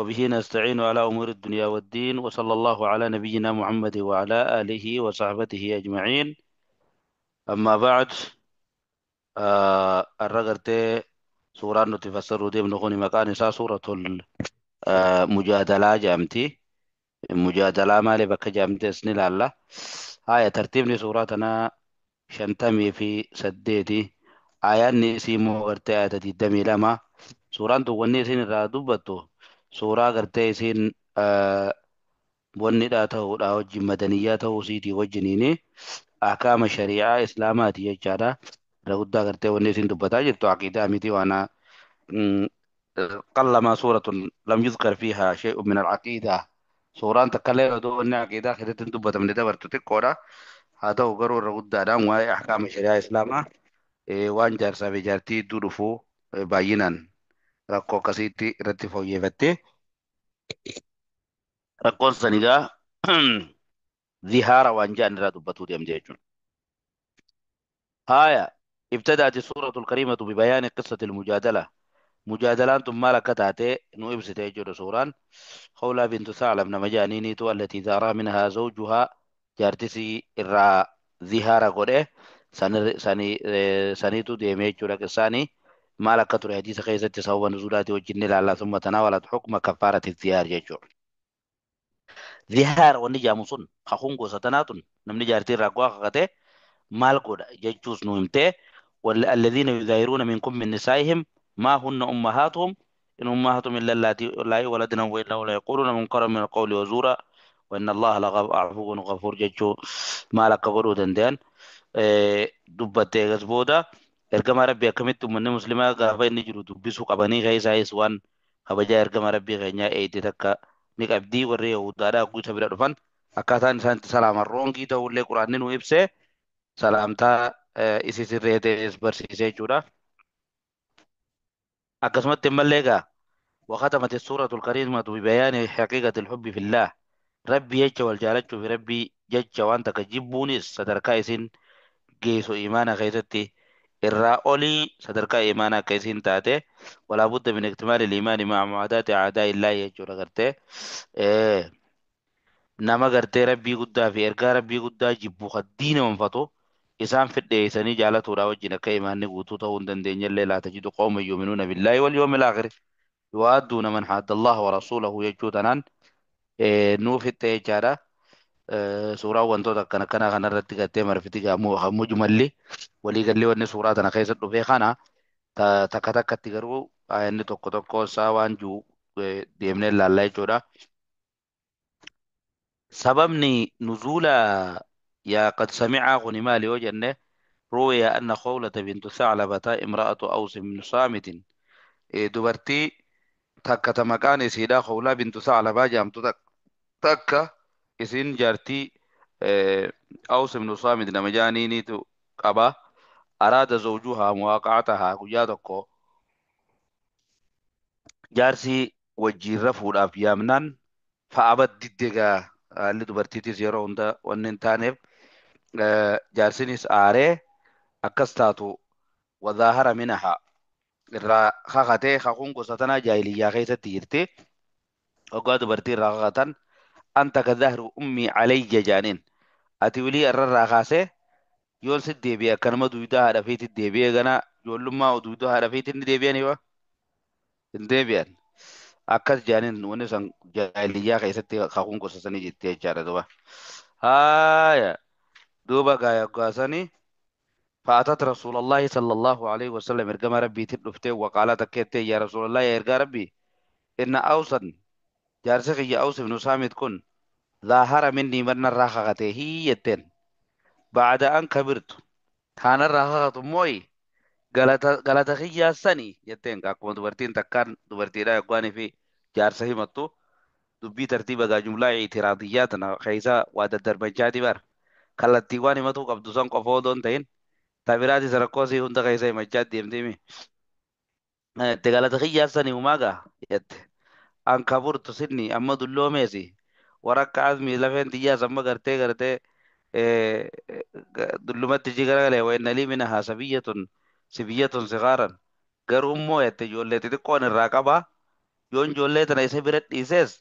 وبه نستعين على أمور الدنيا والدين، وصلى الله على نبينا محمد وعلى آله وصحبه أجمعين. أما بعد، الرجل سورة نتفسر دي بنغني مكان سورة المجادلة جامتي مجادلة مالي بك جامتي سني الله. هاي ترتيبني سوراتنا شنتمي في سديتي آيان سيمو غرتي آيات دمي لما سوران تو وني سين را دبتو سورة غرتي سين وني دا تو دا وجه مدنية تو سيتي وجنيني أحكام الشريعة إسلامات يجارة رغدا غرتي وني سين دبتا جرتو عقيدة ميتي وانا مم، قلما سورة لم يذكر فيها شيء من العقيدة. سورة تكلم دو أن عقيدة خدت دبتا من دبرتو تكورا هذا هو قرر رغدا دام واي أحكام الشريعة إسلامها waan jaarsaa fi jaartii hedduu dhufuu baay'inaan rakkoo akkasiitti irratti fooyyeffattee rakkoon sanigaa zihaara waan jedhan irraa dubbatuu deemte jechuudha. Haaya ابتدأت السورة الكريمة ببيان قصة المجادلة. مجادلان ثم لك تاتي نو إبسط يجر سوران خولة بنت ثعلب نمجانينيتو التي ثارى منها زوجها جارتسي الرا ظهار قده سني سنيتو ديمي جورا قصاني ما لك ترى حديث خيزة سوى نزولات وجن الله ثم تناولت حكم كفارة الظهار يجور ظهار ونجا مصن خخونغو ستناتن نمني جارتي راقوا خغته مال قد ججوس نومته والذين يظاهرون منكم من نسائهم ما هن أمهاتهم إن أمهاتهم إلا اللاتي لا ولدنا وإنه لا يقولون منكرا من القول وزورا وإن الله لعفو غفور ججو ما لك قدو دندان dubbattee eegas booda ergama rabbii akkamitti uummanni muslimaa gaafa inni jiru dubbisuu qabanii keessa waan kabajaa ergama rabbii keenyaa eeyite takka ni qabdii warri yahudaadhaa guuta bira dhufan akkaataan isaan itti salaaman roongii ta'ullee quraanni nu ibsee salaamtaa isi sirree ta'es barsiisee jechuudha. Akkasumatti ammallee egaa وختمت السورة الكريمة ببيان حقيقة الحب في الله. ربي يجا والجالتش في ربي جج وانت كجبوني صدركا إسين geessu imaana keessatti irraa olii sadarkaa imaanaa akka isiin taate walaa budda min iktimaali liimaani ma'a mu'aadaati aadaa illaahi jechuudha gartee nama gartee rabbii guddaa fi ergaa rabbii guddaa jibbu kan diina manfatu isaan fidheessanii jaalatuudha wajjin akka imaanni guutuu ta'uu hin dandeenye illee laa tajidu qawman yu'minuuna billaahi wal yawmil aakhir yuwaadduuna man haadda allaha wa rasuulahu jechuu tanaan nuu fixxe jechaadha. Suuraan wantoota akkana akkanaa kanarratti gartee marfiti gaamuu mujmalli waliigalli wanni suuraa tana keessa dhufee kana takka takkatti garuu inni tokko tokko isaa waan jiru deemnee ilaallaa jechuudha. Sababni nuzuula yaa qad samicaa kuni maali yoo jenne روي أن خولة بنت ثعلبة امرأة أوس بن صامت dubartii takka ta maqaan isiidhaa Khawlaa bintu Thaclabaa jedhamtu takka isin jaartii Aws ibn Saamit nama jaaniiniitu qaba. Araada zawjuhaa muwaaqa'atahaa guyyaa tokko jaarsi wajjiin rafuudhaaf yaamnaan fa'abat didde gaa haalli dubartiitis yeroo hunda wanni hin taaneef jaarsinis aaree akkas taatu wadaahara minahaa irraa kakatee kakuun gosa tanaa jaahiliyyaa keessatti jirti. Hoggaa dubartii irraa kakatan anta ka dahru ummii calayya jaaniin ati wilii irrarraa kaasee yoon sit deebi'e akkanuma duwidaa haadha fiitti deebi'e gana ijoollummaa duwidaa haadha fiitti ni deebi'anii wa hin deebi'an akkas jaaniin wanni san jaahiliyyaa keessatti kakuun gosa sanii jirti jechaadha duuba. Haaya duuba gaayaggaasanii فأتت رسول الله صلى الله عليه وسلم إرجم ربي تلفته وقالت كيت يا رسول الله يا إرجع ربي إن أوسا جارسك يا أوس بن صامت كن ظاهر مني من الراخة هي يتن بعد أن كبرت كان الراخة موي galata kiyyaa sani jetteen akkuma dubartiin takkaan dubartiidha yookaan fi jaarsa himattu dubbii tartiiba gaa jumlaa itiraadiyyaa tana keessa waa daddarbachaati bar kallattiiwwan himatuu qabdu san qofa odoo hin ta'in tabiraatis rakkoo sii hunda keessa himachaa deemtimi. Itti galata kiyyaa sani humaa gaa jette an kaburtu sinni amma dulloomeesi warakka azmii lafeen xiyyaas amma gartee gartee dullumatti ishii garagalee wa inna lii minahaa sabiyyatun sibiyyatun sigaaran garuu immoo jette ijoollee xixiqqoon irraa qabaa. Yoon ijoollee tana isa bira dhiises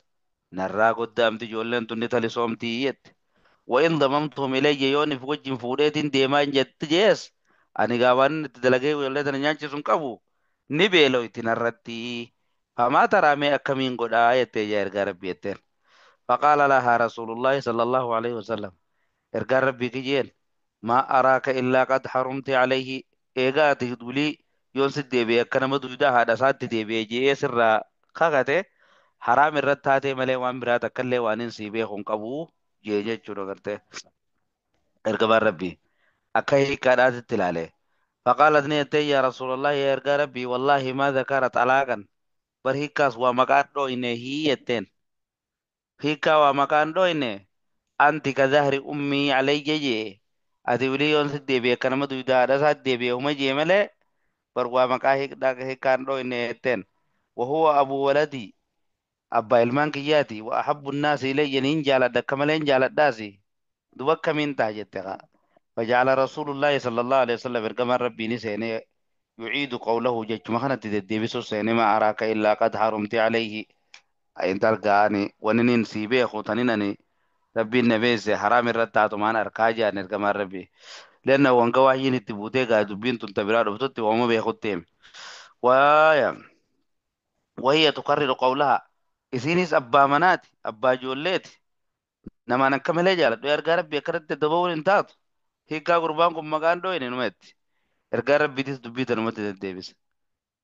narraa goddaamti ijoolleen tun ni talisoomtii jette. Wa'in damamtuhum ilayya yoon if wajjin fuudheetiin deemaa hin jetti jees ani gaa waan inni itti dalagee ijoollee tana nyaachisu hin qabu ni beeloyti narratti. Famaa taraamee akkamiin godhaa jettee yaa ergaa rabbii jetteen. Faqaala lahaa rasuulullaahi sallallahu alaihi wasallam. Ergaan rabbii kiyyeen maa araaka illaa qad harumti alayhi eegaa ati dulii yoon si deebi'e akka nama duudaa haadha isaatti deebi'e je'ee sirraa kakate haraam irratti taatee malee waan biraa takkallee waan hin sii beeku hin qabu jee jechuudha gartee ergamaan rabbii akka hiikkaadhaatitti ilaale. Faqaalat ni jettee yaa rasuulallah yaa ergaa rabbii wallaahi maa zakara xalaaqan bar hiikkaas waa maqaan dhooyne hii jetteen hiikkaa waa maqaan dhooyne anti ka zahri ummii alayya jee ati wilii yoon si deebi'e akka nama duudaa haadha isaatti deebi'e huma jee malee bar waa maqaa hiikkaan dhooyne jetteen. وهو أبو ولدي أبا إلمان كياتي وأحب الناس إلي نين جالد كمالين جالد داسي دوبك من تاجتها. فجعل رسول الله صلى الله عليه وسلم كما ربي نسيني يعيد قوله جج ما كانت تدي سيني ما أراك إلا قد حرمت عليه أنت القاني وننين سيبيه خوتنينني ربي النبي حرام الرتاتو ما أنا أركاجا كما ربي لأنه وانقا وحيين التبوتي قاعد بنت تبرار بتوتي وما بياخد تيم ويا وهي تقرر قولها إسينيس أبا مناتي أبا جوليتي نما نكمل جالت ويرجع ربي كرت دبور انتات هي كا قربان كم مكان دوين نمت ارجع ربي تس دبيت نمت ديبس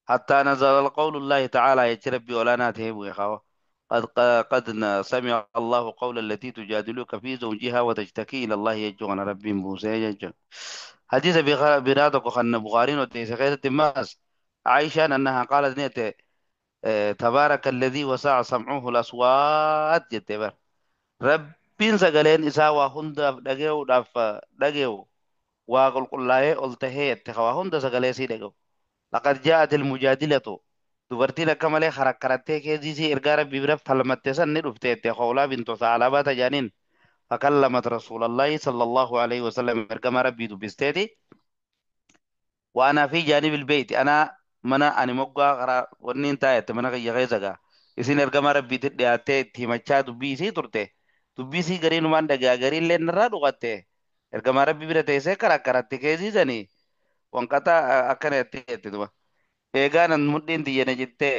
حتى نزل القول الله تعالى يتربي ولا ناتهم يا خوا قد قد سمع الله قول التي تجادلك في زوجها وتشتكي إلى الله يجوغن ربي موسى يجوغن حديث برادك وخن بخاري وديس خيرة التماس عائشة أنها قالت نيت تبارك الذي وسع سمعه الأصوات جتبر ربين سقلين إساوا هند دقيو داف دقيو واقل قل قلته اتخوا هند سقلين سي دقيو لقد جاءت المجادلة dubartiin akka malee karakkarattee keezii ergaa rabbii bira falmatte san ni dhufte jette Khawlaa bintu Thaalabaa tajaaniin فكلمت رسول الله صلى الله عليه وسلم ergama rabbii dubbisteeti وأنا في جانب البيت أنا mana ani moggaa karaa wanni hin taa'ette mana kiyya keessa gaa isin ergama rabbiitti dhiyaattee itti himachaa dubbii isii turte dubbii isii gariinumaan dhagaa gariillee narraa dhugatte ergama rabbii bira teessee karaa karatti keessiisanii wanqata akkana jettee jette duba eegaa nan mudhiin tiyya na jettee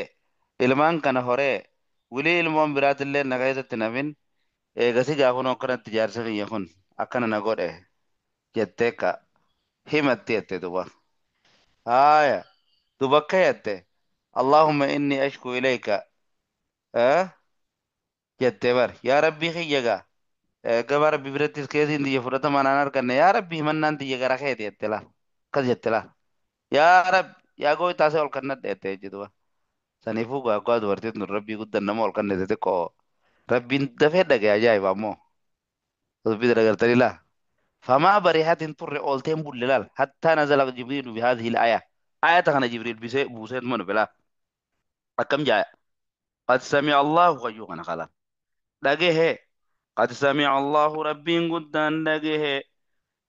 ilmaan kana horee wilii ilmoon biraatillee na keessatti nafin eegasi gaafunoo akkanatti jaarsa kiyya kun akkana na godhe jettee ka himatti jette duba haaya duba akka jette Allahumma inni ashku ilayka jette bar yaa rabbii kiyya gaa gama rabbi birattis keessiin tiyya fudhatama naan arganne yaa rabbi himannaan tiyya gara keeti jette laal akkas jette laal yaa rabbi yaa gooytaa see ol kannadhe jette jechuudha saniifuu gaa dubartiin tun rabbii guddaan nama ol kannate xiqqoo rabbiin dafee dhagaye ajaa'iba ammoo dubbii dagartanii laa فما بريحة تر أولتين بلال حتى نزل جبريل بهذه الآية آية كان جبريل بوسيت من بلا كم جاء قد سمع الله غيوغنا خلاص دقيه قد سمع الله ربي قدان دقيه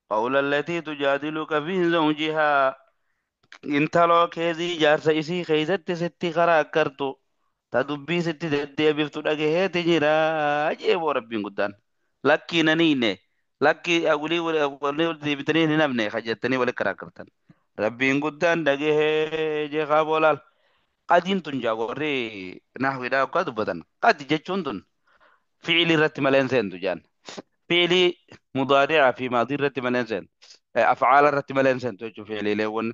قول التي تجادلك في زوجها intaloo keezii jaarsa isii keeysatti sitti karaa ta dubbii sitti deddeebiftu dhagaheeti jira jeeboo rabbiin guddaan lakkii naniine lakkii agulii walii deebitanii hin hafne kajettanii wali karaa kartan rabbiin guddaan dhagahee jeeqaa boolaal qadiin tun jaa warri nahwiidhaa akka dubbatan qadi jechuun tun fi'ilii irratti malee hin seentu jaan fi'ilii mudaari'aa fi maadii irratti malee hin seentu afcaala irratti malee hin seentu jechuun fi'iliileewwan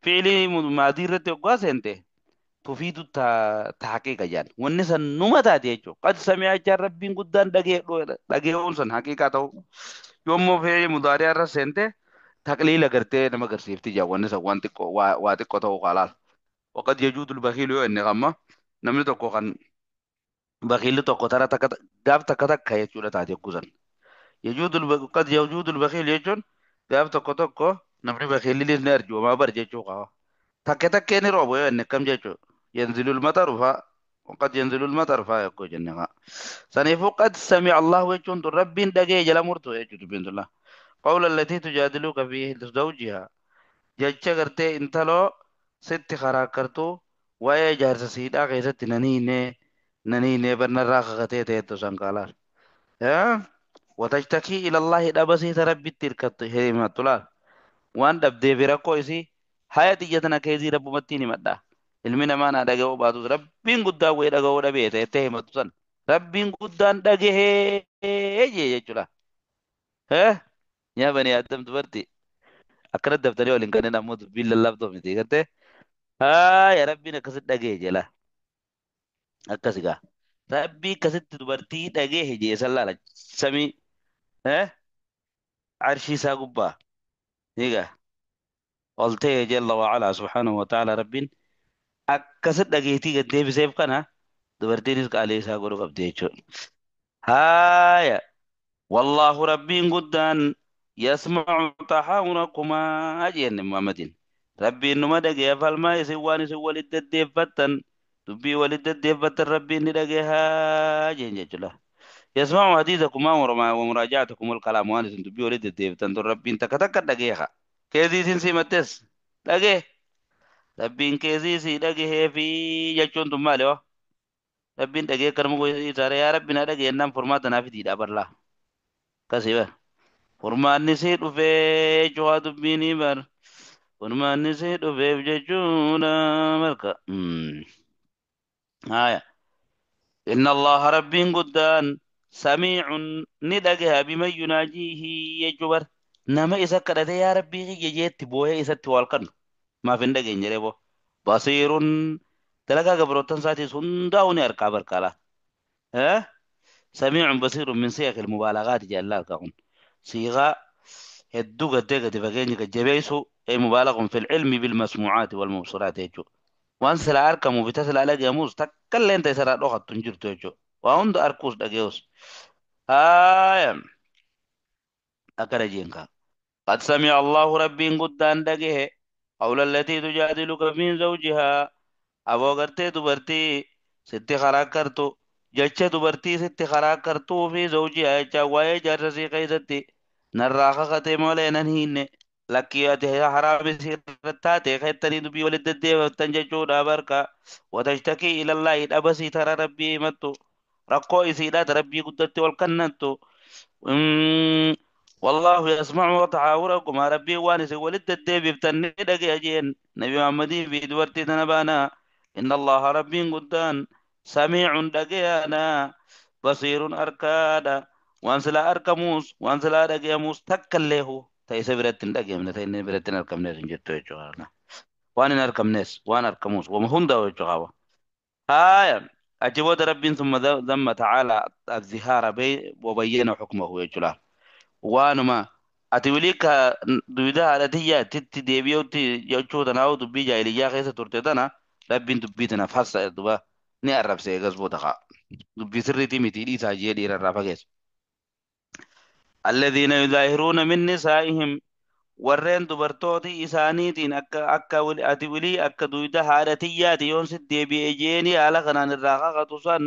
fi'ilii maadii irratti hoggaa seente tufiitu ta haqiiqa jaan wanni san numa taate jechuudha qad sami'a jechaan rabbiin guddaan dhagee'uun san haqiiqaa ta'u yommuu fi'ilii mudaari'aa irra seente taqliila gartee nama agarsiifti jaan wanni san waan xiqqoo waa xiqqoo ta'uu qaalaal وقد يجود البخيل yoo inni amma namni tokko kan bakiilli tokko tara takka gaaf takka takka jechuudha taate kusan يجود قد يجود البخيل jechuun gaaf tokko tokko namni bakiilli ni arjoomaa bar jechuu qaba takka takka inni roobu yoo inni akkam jechuu ينزل المطر fa وقد ينزل المطر fa yakkoo jenne haa saniifuu قد سمع الله jechuun tun rabbiin dhagee jala murtu jechuu dubbiin tun laa قول التي تجادلك في زوجها jecha gartee intaloo sitti karaa kartuu Waa'ee jaarsa siidhaa keessatti naniinee barnarraa kakatee ta'ettu san kaalaal. Watashtakii ilallaahi dhaba siita rabbitti hirkattu himattu laal. Waan dhabdee fi rakkoo isii haya xiyya tana keezii rabbumattiin himadha. Ilmi namaa naa dhaga'uu baatus rabbiin guddaan wayii dhaga'uu dhabee ta'ettee himattu san. Rabbiin guddaan dhagahee jee jechuudha. Yaa bani Aadam dubartii akkana daftanii waliin kanneen ammoo dubbiin lallaaftuu miti gartee. Haya rabbiin akkasitti dhagahee jela. Akkasi gaa. Rabbii akkasitti dubartii dhagahee jee san laala. Samii arshii isaa gubbaa. Egaa ol ta'e jalla wa'alaa subhaanahu wa ta'ala rabbiin akkasitti dhageetii gad deebiseef kana dubartiinis qaalii isaa godhuu qabdi jechuudha. Haaya wallaahu rabbiin guddaan yasma'u tahaawurakumaa jenne Muhammadin. Rabbiin numa dhagaya falmaa isin waan isin walitti deddeeffattan dubbii walitti deddeeffattan rabbiin ni dhagayaa jeen jechuudha. Yasma'u hadiisakumaa wa muraajaatakumul kalaam waan isin dubbii walitti deddeeffattan tun rabbiin takka takka dhagayaa. Keezii isin simattes dhagee. Rabbiin keezii si dhagahee fi jechuun tun maali hoo? Rabbiin dhagee kanuma gosa isaaree yaa rabbi na dhagee jennaan furmaata naaf fidiidha barlaa. Akkasii bar. Furmaanni si dhufee jechuudha dubbiin bar. Furmaanni si dhufeef jechuudha marka. Haaya. Inna Allaha rabbiin guddaan samiicun ni dhagaha biman yunaajiihi jechuu bar. Nama isa kadhatee yaa rabbii kiyya jeetti boohee isatti wal kannu. Maaf hin dhageenye reeboo. Basiirun dalagaa gabroottan isaatis hundaa'u ni arkaa barkaala. Samiicun basiirun min siyaaqil mubaalagaati jaalala arkaa kun. Siiqaa hedduu gaddee gadi fageenyi gajjabeessu mubaalagun fil ilmi bil masmuucaati wal mubsiraati jechuudha. Waan silaa argamuu fi tasilaa dhagahamus takka illee ta'e isarraa dhokattu hin jirtu jechuudha. Waa hunda arkuus dhagahus. Haaya akkana jeenka. قد سمع الله ربي قدان دقه قول التي تجادلك في زوجها أبو غرتي دبرتي ستي خراكرتو جتش دبرتي ستي خراكرتو في زوجها جواي جرسي قيستي نراخ ختي مولانا هين لكياتي حرام سيرتاتي خيتني دبي ولد الدي تنججو بركة وتشتكي إلى الله أبسي ترى ربي متو رقو إسيلات ربي قدتي والكنتو والله يسمع تحاوركما ربي وانس ولد الدي بتني دقيجين نبي محمد في دورتي تنبانا إن الله ربي قدان سميع دقيانا بصير أركادا وانسلا أركموس وانسلا دقيموس تكله تيس برتن دقيمنا تين برتن أركمنيس نجتو يجوانا وان أركمنيس وان أركموس ومهون داو يجوانا آية أجبوت ربي ثم ذم تعالى الزهار بي وبين حكمه يجلال waanuma ati wilii ka duwida haadhatiyyaa titti deebi'utti jechuu tanaa'u dubbii jaahiliyyaa keessa turte tana rabbiin dubbii tana fassa duba ni arrabse eegas booda kaa dubbii sirriitii miti dhiisaa jee dhiirarraa fageessa. Alladhiina yudaahiruuna min nisaa'ihim warreen dubartooti isaaniitiin akka akka ati wilii akka duwida haadhatiyyaati yoon sit deebi'e jeeni haala kanaan irraa kakatu san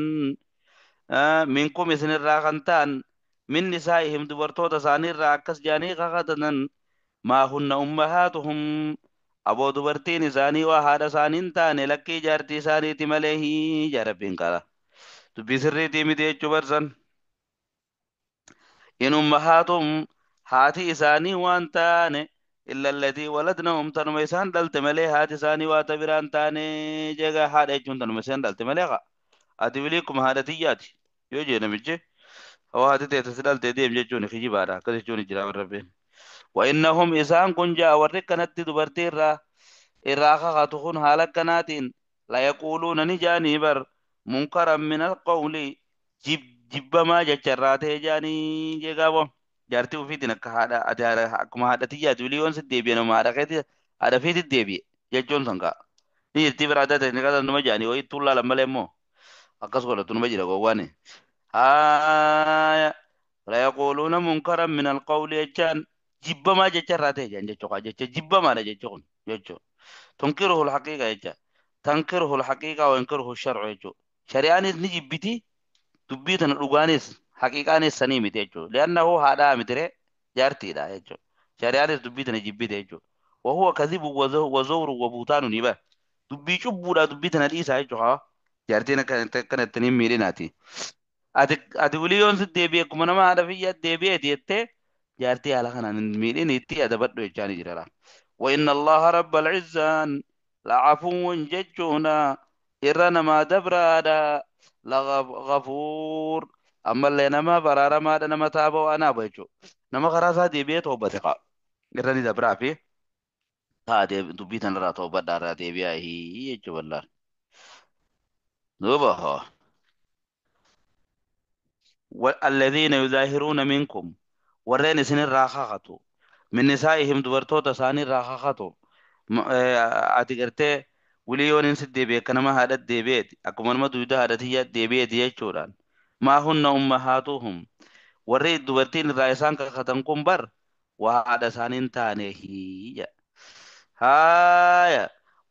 minkum isinirraa kan ta'an من نسائهم دبرتوتا isaanii irraa akkas jedhanii kakatanan maa hunna ummahaatuhum aboo dubartiin isaanii waa haadha isaanii hin taane lakkii jaartii isaaniiti malee hii rabbiin qala dubbii sirriitii miti jechuu barsan in ummahaatuhum haati isaanii waan taane illa allatii waladnahum tanuma isaan dhalte malee haati isaanii waa ta biraan taane jegaa haadha jechuun tanuma isaan dhalte malee qa ati wiliikuma haadha tiyyaati yoo jee namichi hawaati teessa si dhaltee deem jechuun kijibaadha akkas jechuun jira rabbiin. وإنهم إسان كن جاء ورك نتي دبرتي الرا إرا خاتخون حالك كناتين لا يقولون نجاني بر منكرا من القول جب جب ما جچراته جاني جگابو جارتي وفيتنا كهذا أتى أكما هذا تيجي تولي ونس ديبي أنا ما هذا كذي هذا فيت ديبي جچون سانكا ني تبر هذا تنقل نما جاني وي طول لما لمو أكاس ولا تنما جرا غواني آية لا يقولون منكرا من القول يجان جب ما جچراته جان جچو جچ جب ما جچو جچو تنكره الحقيقة يجا تنكره الحقيقة وينكره الشرع يجو شريانيس نجبتي دبيتنا الأوغانيس حقيقانيس سنيمت يجو لأنه هذا متره جارتي لا يجو شريانيس دبيتنا جبتي يجو وهو كذب وزور وبهتان نبا Dubbii cubbuudha dubbii tana dhiisaa jechuudha. Jaartiin akkana ittanii miidhinaati. Ati wilii yoon si deebi'e akkuma nama haadha fiyyaa deebi'eeti jettee jaartii haala kanaan hin miidhin itti adabadhu jechaani jira. وإن الله رب العزان لعفو ججونا إرنا ما دبرادا لغفور أما اللي نما برارا ما نما تابو أنا بيجو نما خراسا دي بيت وبثقة إرني دبرا فيه ها دبيتن را توبة دارا دي بيا هي يجو والله دوبها والذين يظاهرون منكم ورين سن الراخاخاتو من نسائهم دبرتوتا ساني الراخاخاتو ati gartee wiliyoon hin deebi'e akka nama haadha deebi'eeti akkuma nama duyda haadhatiyyaa deebi'eeti jechuudhaan maa hunna ummahaatuhum warri dubartiin irraa isaan kakatan kun bar waa haadha isaanii hin taane hiyya haaya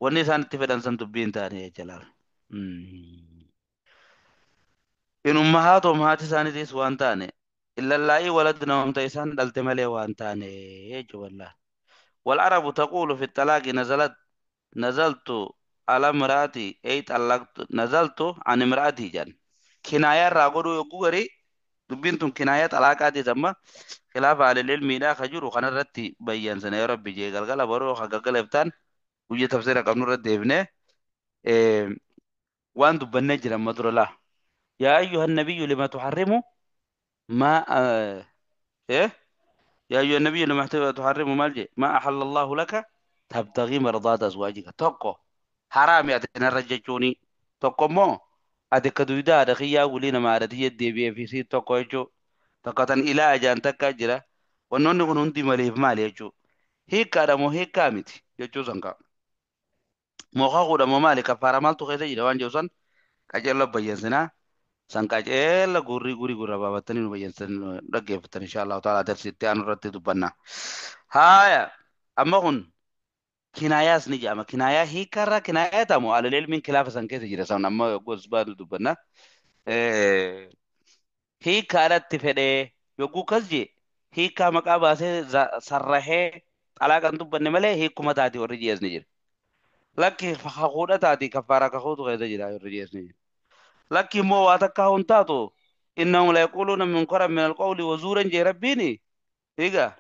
wanni isaan itti fedhan san dubbii hin taane jalaal in ummahaatuhum haati isaaniitis waan taane illallaa'ii waladnahum ta isaan dhalte malee waan taane jechuu wallaahi. والعرب تقول في الطلاق نزلت على امرأتي أي طلقت نزلت عن امرأتي جن كناية راغورو يقوري دبينتم كناية طلاقات تسمى خلاف على العلم لا خجر وخنا رتي بيان سنة يا ربي جي غلغلا برو خغغل افتان وجي تفسير قبل رد ابنه إيه وان دبنا جرا مدر يا أيها النبي لما تحرمه ما إيه يا أيها النبي لما تحرم مالجي ما أحل الله لك تبتغي مرضات أزواجك توقو حرام يا تنرججوني توقو مو أدك دويدا دخيا ولينا ما أردي دي بي في سي توقو يجو تقطن إلى أجان تكاجرا ونون نكون هندي مالي مالي يجو هي كارمو هي كامتي يجو زنكا موخا غودا مو مالي كفارة مالتو خيزة جدا جوسن كاجل بيانسنا san qaceela gurri guri gurra baabattanii nu bayyansan dhaggeeffatan insha Allahu ta'ala darsitti aanu irratti dubbanna. Haaya amma kun kinaayaas ni jedhama. Kinaayaa hiikarraa kinaayaa ta'amu alal ilmiin kilaafa san keessa jira san amma gosbaanu dubbanna. Hiikkaadhatti fedhee yogguu kas jee hiikkaa maqaa baasee sarrahee xalaa kan dubbanne malee hiikkuma taati warri jees ni jira. Lakki kakuudha taati kaffaaraa kakuutu keessa jira warri jees ni jira. Lakki immoo waa takka hin taatu innahum la yaquluuna munkaran min alqawli wa zuuran jee rabbiini egaa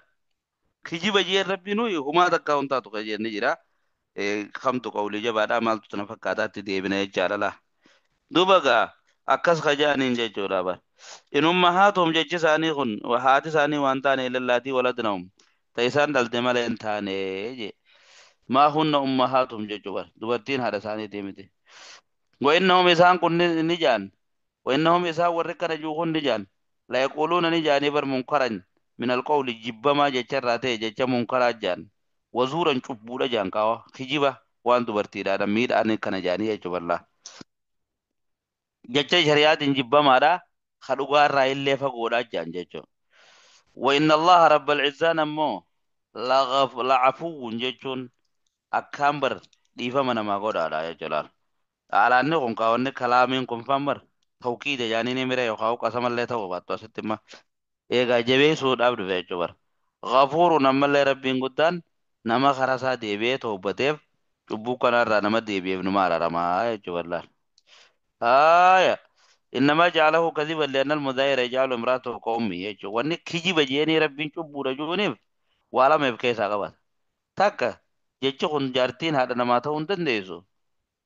kijiba jee rabbiin humaa takka hin taatu ka jenne jira. Kamtu qawlii jabaadhaa maaltu tana fakkaataatti deebina jechaadha laa. Duuba gaa akkas kajaaniin jechuudha bar. In ummahaatuhum jechi isaanii kun haati isaanii waan taane illallaatii waladnahum ta isaan dhalte malee hin taane jee. Maa hunna ummahaatuhum jechuu bar dubartiin haadha isaaniitii miti. وإنهم إسان كن نجان وإنهم إسان وركنا جوهن نجان لا يقولون نجان بر منكرا من القول جبما جچراته جچ منكرا جان وزورا چبودا جان كاوا خجيبا وان دبرتي دا ميد ان كان جاني يجبلا جچ شريعات جبما دا خدوغا رايل فغودا جان جچو وإن الله رب العزة نمو لغف لعفو جچون أكامبر ديفا من ما غودا دا يجلال alaanni kun kaawwanni kalaamiin kun fambar tawkiida jaanii ni mira yookaan qasamallee ta'uu baattu asitti imma eegaa jabeessuudhaaf dhufe jechuudha bara. Ghafuurun ammallee rabbiin guddaan nama karaa isaa deebi'ee toobbateef cubbuu kanarraa nama deebi'eef numa araaramaa jechuudha. Haaya innamaa ja'alahu kadhiban li'anna al-mudaayira yaj'alu imra'atahu ka-ummi jechuudha. Wanni kijiba jeeni rabbiin cubbuudha jechuuniif waa lama of keessaa qabata. Takka jechi kun jaartiin haadha namaa ta'uu hin dandeessu.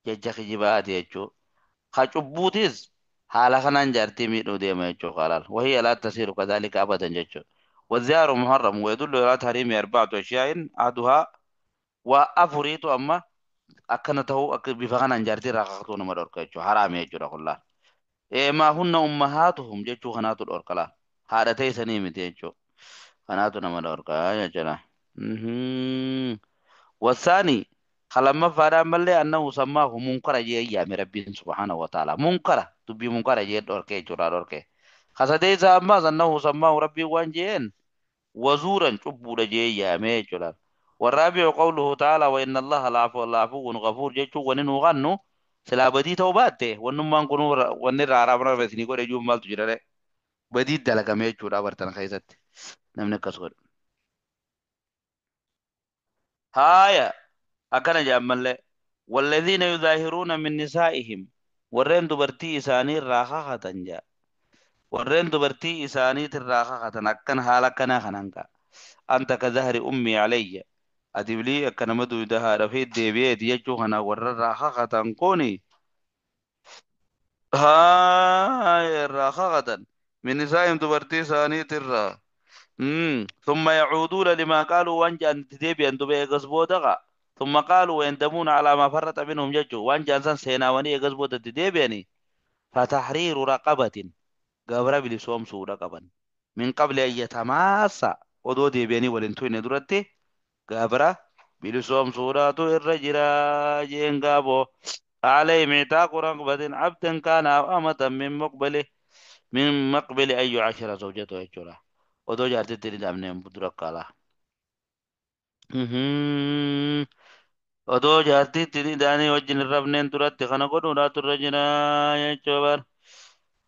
Jecha kijibaati jechuudha. Ka cubbuutis haala kanaan jaartii miidhuu deema jechuudha halaal. وهي لا تصير كذلك أبدا jechuudha. والزيار محرم ويدل على تحريم أربعة أشياء أحدها وأفريت أما akkana ta'uu akka bifa kanaan jaartii irraa kakattuu nama dhorka jechuudha. Haraami jechuudha kullaa. Ee maa hunna ummahaatuhum jechuu kanaatu dhorka laa. Haadha teessanii miti jechuudha. Kanaatu nama dhorka jechuudha. والثاني خلما فارا ملي أنه سماه منكر جي يا ربي سبحانه وتعالى منكر تبي منكر جي دورك جورا دورك خسدي سما أنه سماه ربي وانجين وزورا شبور جي يا مي جورا والرابع قوله تعالى وإن الله العفو العفو غفور جي وننو غنو سلا بدي توباته ونما كنو ونرى عربنا بسني كوري جو مال تجرا بدي دلك مي جورا برتن خيست نمن كسر هايا أكن جامل والذين يظاهرون من نسائهم warreen dubartii isaanii irraa kakatan jaa warreen dubartii isaaniit irraa kakatan akkan haala akkanaa kanaan ka'a anta ka zahri ummii alayya ati bilii akka nama duyda haadha fi deebi'eeti jechuu kana warra irraa kakatan kuni haa irraa kakatan min nisaa'ihim dubartii isaaniit irraa ثم يعودون لما قالوا وان جان تديبيان دبي eegas booda qa ثم قالوا ويندمون على ما فرط منهم jechuu waan jaan san seenaawanii eegas booda itti deebi'anii فتحرير رقبة gabra bilisoomsuudha qaban من قبل أن يتماسا odoo deebi'anii waliin tuyne duratti gabra bilisoomsuudhaatu irra jira jeen gaaboo عليهم اعتاق رقبة عبدا كان أو أمة من مقبل أن يعاشر زوجته jechuudha odoo jaartitti hin hidhamneen dura kaala odoo jaartitti hin hidhanii wajjin hin rafneen duratti kana godhuudhaatu irra jira jechuu bar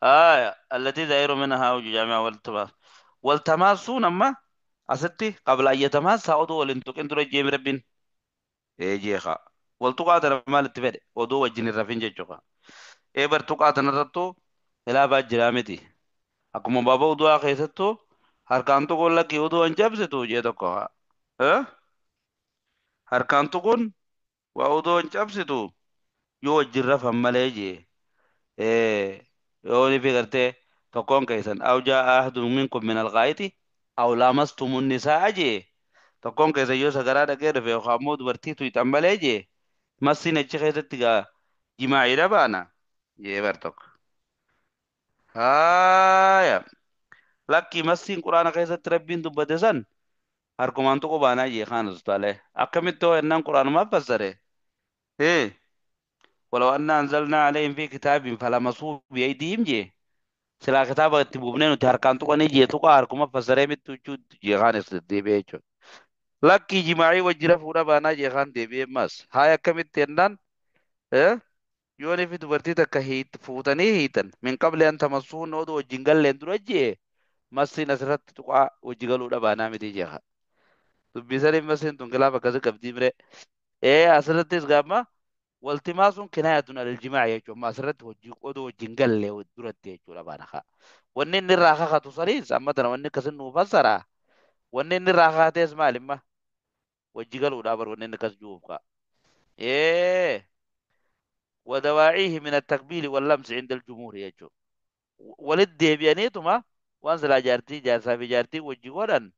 آية التي ظاهر منها وجه جامع والتماس والتماسون أما أستي قبل أن يتماسا odoo waliin tuqin dura jeemi rabbiin ee jeeqa wal tuqaa tana maal itti fedhe odoo wajjin hin rafin jechuudha ee bar tuqaa tanarrattuu khilaafaa jiraa miti akkuma baaba udu'aa keessattuu harkaan tuquun lakkii uduu hin cabsitu jee tokko harkaan tuquun waa uduu hin cabsitu yoo wajjin rafan malee jee yoo ni fi gartee tokkoon keessan أو جاء أحد منكم من الغائط أو لامستم النساء jee tokkoon keessan yoo sagaraa dhaqee dhufe yookaan immoo dubartii tuyxan malee jee massiin achi keessatti gaa jimaa'iidha baana jee bar tokko haaya lakkii massiin quraana keessatti rabbiin dubbate san harkumaan tuqu baanaa jee kaan ustaalee akkamitti hoo ennaan quraanumaaf fassare ee ولو أنا أنزلنا عليهم في كتاب فلمسوه بأيديهم jee silaa kitaaba itti buufnee nuti harkaan tuqanii jee tuqa harkuma fassaree mitti huccuu jee kaan is deddeebi'ee jechuudha. Lakkii jimaa'ii wajji rafuudha baanaa jee kaan deebi'ee mas haaya akkamitti jennaan yoo fi dubartii takka fuutanii hiitan من قبل أن تمسوهن odoo wajjin galleen dura jee massiin asirratti tuqaa wajji galuudha baanaa miti jee dubbisanii massiin tun kilaaf akkasii qabdii mire ee asirrattis gaama والتماس كناية عن الجماع jechuun amma asirratti hojii odoo wajjin galle duratti jechuudha baana kaa wanni inni irraa kakatu saniis amma tana wanni akkasin nuu fassara wanni inni irraa kakatees maal imma wajji galuudha bar wanni inni akkas ju'uuf kaa ee ودواعيه من التقبيل واللمس عند الجمهور jechuudha walit deebi'aniituma waan silaa jaartii jaarsaa fi jaartii wajji godhan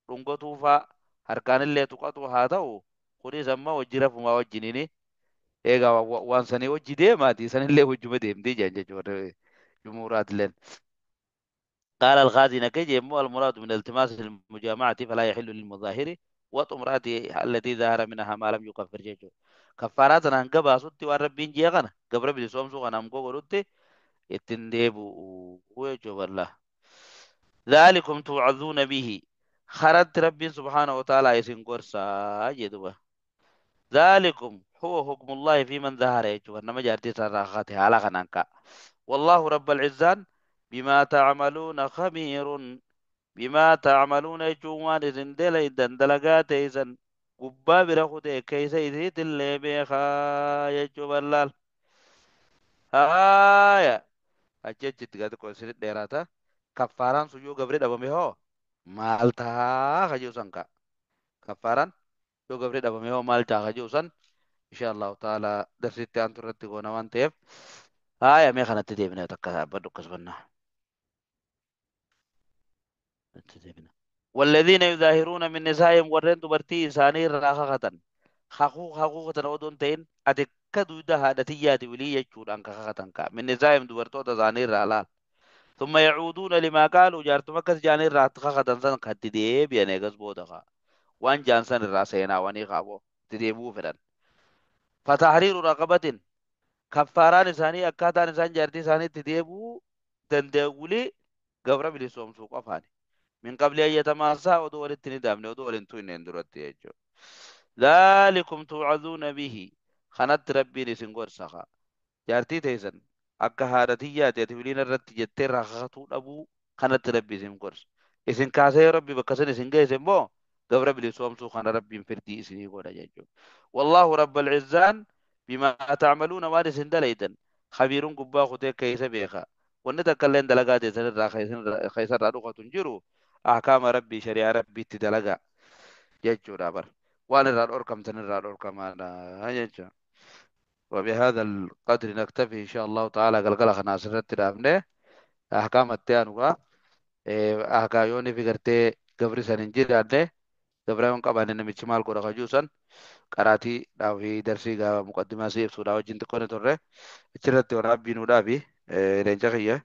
dhungatuu faa harkaanillee tuqatu haa ta'u kunis amma wajji rafumaa wajjiniini eegaa waan sanii wajji deemaati sanillee wajjuma deemtee jiran jechuudha jumhuuraatilleen. قال الغازي نكجي المراد من التماس المجامعة فلا يحل للمظاهر وطء امرأته التي ظهر منها ما لم يكفر جيجو كفارات أنا هنقبها ستي والربين جيغنا قبل بلي سوم سوغنا أمكو قلت يتنديبو ويجو الله ذلكم توعظون به خرجت ربي سبحانه وتعالى يسن قرصا جدوبا ذلكم هو حكم الله في من ظهر يجو انما جارتي سراخاتي على خنانكا والله رب العزان بما تعملون خبير بما تعملون jechuun waan isin dalaydan dalagaa teeysan gubbaa bira kutee keeysa isiitillee beekaa jechuu ballaal haaya achi achitti gaa xiqqoo isinit dheeraata kaffaaraan sun yoo gabri dhabame hoo maal tahaa kajuu san ka kaffaaraan yoo gabri dhabame hoo maal tahaa kajuu san insha allahu taala darsitti aantu irratti goona waan ta'eef haaya mee kanatti deebinee takka dhaabbadhu akkasumannaa itti deebina. والذين يظاهرون من نسائهم warreen dubartii isaanii irraa kakatan kakuu kakuu kana odoon ta'in ati akka duyda haadha tiyyaati wilii jechuudhaan kakatan ka من نسائهم dubartoota isaanii irraa laal ثم يعودون لما قالوا jaartuma akkas jaanii irraa kakatan san katti deebi'an eegas booda kaa waan jaan san irraa seenaawanii kaaboo itti deebi'uu fedhan فتحرير رقبة kaffaaraan isaanii akkaataan isaan jaartii isaanii itti deebi'uu danda'u gabra bilisoomsuu qofaani من قبل أن يتماسا odoo walitti ni daamne odoo waliin tuqneen duratti jechuudha. ذلكم توعظون به kanatti rabbiin isin gorsa kaa jaartii teessan akka haadha tiyyaati ati wiliin irratti jettee rakatuu dhabuu kanatti rabbi isin gorsa isin kaasee rabbi bakka san isin geesse immoo gabra bilisoomsuu kana rabbiin firdii isinii godha jechuudha. والله رب العزان Bimaa ta'maluuna waan isin dalaydan khabiiruun gubbaa kutee keessa beeka. Wanni takka illeen dalagaa teessan irraa keessa irraa dhukatu hin jiru. Ahkaama Rabbii shari'aa Rabbiitti dalagaa jechuudha bar. Waan irraa dhorkamtan irraa dhorkamaadha jechuudha. وبهذا القدر نكتفي إن شاء الله تعالى. قلقلة خناصرت رافنه أحكام التانوغا أحكايوني في قرتي قبر سننجير عده قبرون قبان نمچ مال قرا خجوسا قراتي داوي درسي غا مقدمة سيف سودا وجنت كونه تره اچرت وربي نودابي رنجخيه.